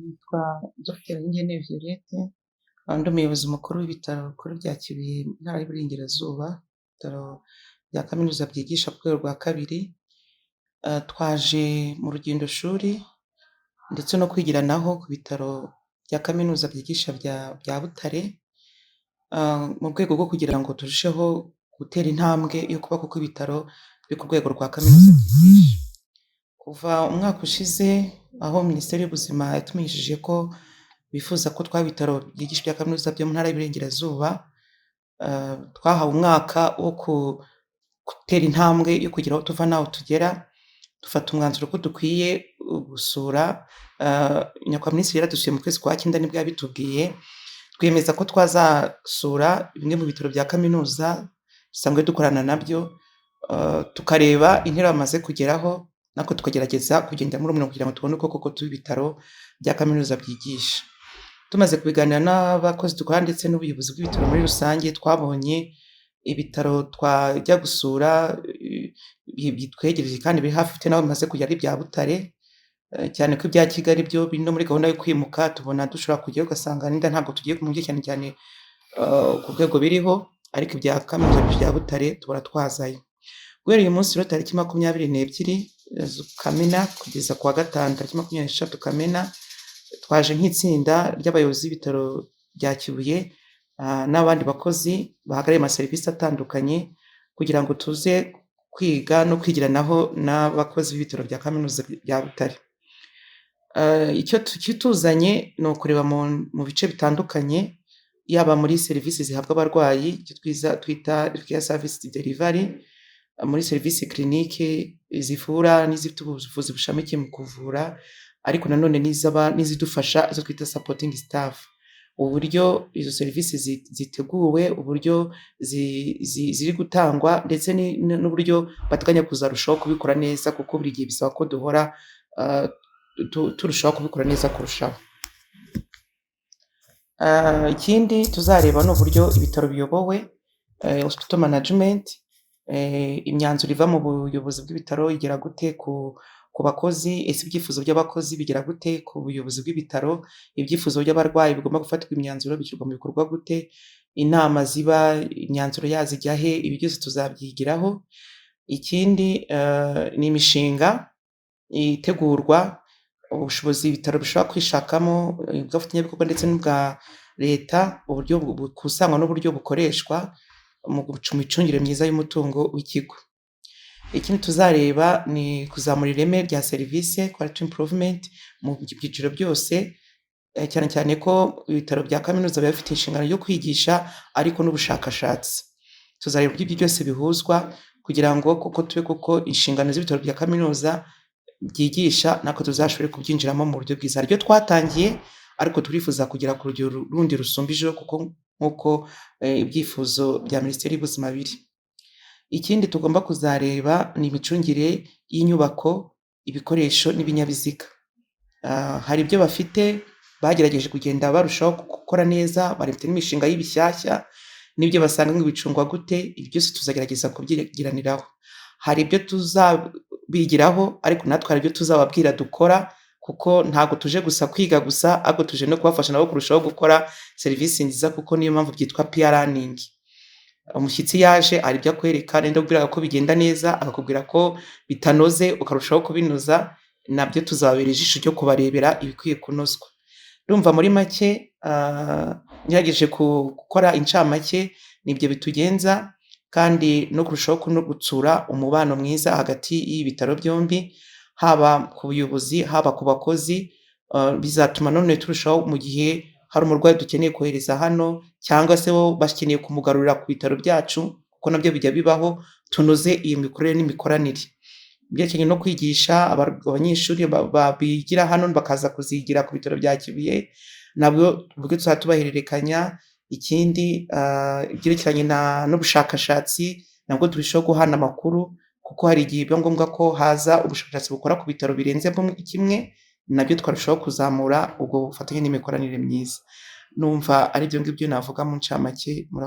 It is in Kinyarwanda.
Nitwa Dr Uwingeneye Violette, nkaba ndi umuyobozi mukuru w'ibitaro bikuru bya Kibuye mu Ntara y'Iburengerazuba, ibitaro bya kaminuza byigisha ku rwego rwa kabiri. Twaje mu rugendo shuri ndetse no kwigiranaho ku bitaro bya kaminuza byigisha bya Butare, mu rwego rwo kugira ngo turusheho gutera intambwe yo kuba koko ibitaro byo ku rwego rwa kaminuza byigisha. Kuva umwaka ushize aho Minisiteri y'Ubuzima yatumenyesheje ko bifuza ko twaba ibitaro byigisha ibya kaminuza byo mu Ntara y'Iburengerazuba, twahawe umwaka wo gutera intambwe yo kugira aho tuva n'aho tugera, dufata umwanzuro ko dukwiye gusura. Nyakubahwa Minisitiri yaradusuye mu kwezi kwa cyenda, nibwo yabitubwiye, twiyemeza ko twazasura bimwe mu bitaro bya kaminuza dusanzwe dukorana nabyo, tukareba intera bamaze kugeraho, natwe tukagerageza kugenda muri uwo murongo kugira ngo tubone uko koko tuba ibitaro bya kaminuza byigisha. Tumaze kubiganira n'abakozi dukora ndetse n'ubuyobozi bw'ibitaro muri rusange, twabonye ibitaro twajya gusura bitwegereje kandi biri hafi n'aho bimaze kugera ari ibya Butare, cyane ko ibya Kigali byo biri no muri gahunda yo kwimuka, tubona dushobora kujyayo ugasanga n'inda ntabwo tugiye ku mujyi cyane cyane ku rwego biriho, ariko ibya kaminuza bya Butare tubona twazayo. Guhera uyu munsi rero tariki 22 Kamena kugeza ku wa gatanu tariki 23 Kamena, twaje nk'itsinda ry'abayobozi b'ibitaro bya Kibuye n'abandi bakozi bahagarariye amaserivisi atandukanye kugira ngo tuze kwiga no kwigiranaho n'abakozi b'ibitaro bya kaminuza bya Butare. Icyo kituzanye ni ukureba mu bice bitandukanye, yaba muri serivisi zihabwa abarwayi, icyo twita care service delivery, muri serivisi clinique zivura n'izifite ubuvuzi bushamikiye mu kuvura, ariko nanone n'izidufasha izo twita supporting staff. Uburyo izo serivisi ziteguwe, uburyo ziri gutangwa ndetse n'uburyo bateganya kuzarushaho kubikora neza, kuko buri gihe bisaba ko duhora turushaho kubikora neza kurushaho. Ikindi tuzareba ni uburyo ibitaro biyobowe, hospital management, imyanzuro iva mu buyobozi bw'ibitaro igera gute ku bakozi, ese ibyifuzo by'abakozi bigera gute ku buyobozi bw'ibitaro, ibyifuzo by'abarwayi bigomba gufatirwa imyanzuro bishyirwa mu bikorwa gute, inama ziba imyanzuro yazo ijya he, ibi byose tuzabyigiraho. Ikindi ni imishinga itegurwa, ubushobozi ibitaro bishobora kwishakamo ubw'abafatanyabikorwa ndetse n'ubwa leta, uburyo bukusanywa n'uburyo bukoreshwa mu micungire myiza y'umutungo w'ikigo. Ikindi tuzareba ni kuzamura ireme rya serivisi, quality improvement, mu byiciro byose, cyane cyane ko ibitaro bya kaminuza biba bifite inshingano yo kwigisha ariko n'ubushakashatsi. Tuzareba uburyo ibyo byose bihuzwa kugira ngo koko tube koko inshingano z'ibitaro bya kaminuza byigisha, natwe tuzashobore kubyinjiramo mu buryo bwiza. Hari ibyo twatangiye ariko turifuza kugera ku rugero rundi rusumbijeho, kuko nk'uko ibyifuzo bya Minisiteri y'Ubuzima biri. Ikindi tugomba kuzareba ni imicungire y'inyubako, ibikoresho n'ibinyabiziga. Hari ibyo bafite bagerageje kugenda barushaho gukora neza, bafite n'imishinga y'ibishyashya n'ibyo basanga ngo bicungwa gute, ibi byose tuzagerageza kubyigiraniraho. Hari ibyo tuzabigiraho ariko natwe hari ibyo tuzababwira dukora, kuko ntabwo tuje gusa kwiga gusa, ahubwo tuje no kubafasha nabo kurushaho gukora serivisi nziza, kuko niyo mpamvu byitwa peer learning. Umushyitsi yaje hari ibyo akwereka, nenda kubwira ko bigenda neza, akakubwira ko bitanoze ukarushaho kubinoza, nabyo tuzababera ijisho ryo kubarebera ibikwiye kunozwa. Ndumva muri make ngerageje gukora incamake, nibyo bitugenza, kandi no kurushaho gutsura umubano mwiza hagati y'ibitaro byombi, haba ku buyobozi, haba ku bakozi, bizatuma none turushaho mu gihe hari umurwayi dukeneye kohereza hano cyangwa se bo bakeneye kumugarurira ku bitaro byacu, kuko nabyo bijya bibaho, tunoze iyi mikorere n'imikoranire. Ibyerekeranye no kwigisha abanyeshuri bigira hano bakaza kuzigira ku bitaro bya Kibuye, nabwo uburyo tuzajya tubahererekanya. Ikindi, ibyerekeranye n'ubushakashatsi, nabwo turushaho guhana amakuru, kuko hari igihe biba ngombwa ko haza ubushakashatsi bukora ku bitaro birenze kimwe, nabyo twarushaho kuzamura ubwo bufatanye n'imikoranire myiza. Numva ari ibyo ngibyo navuga mu ncamake.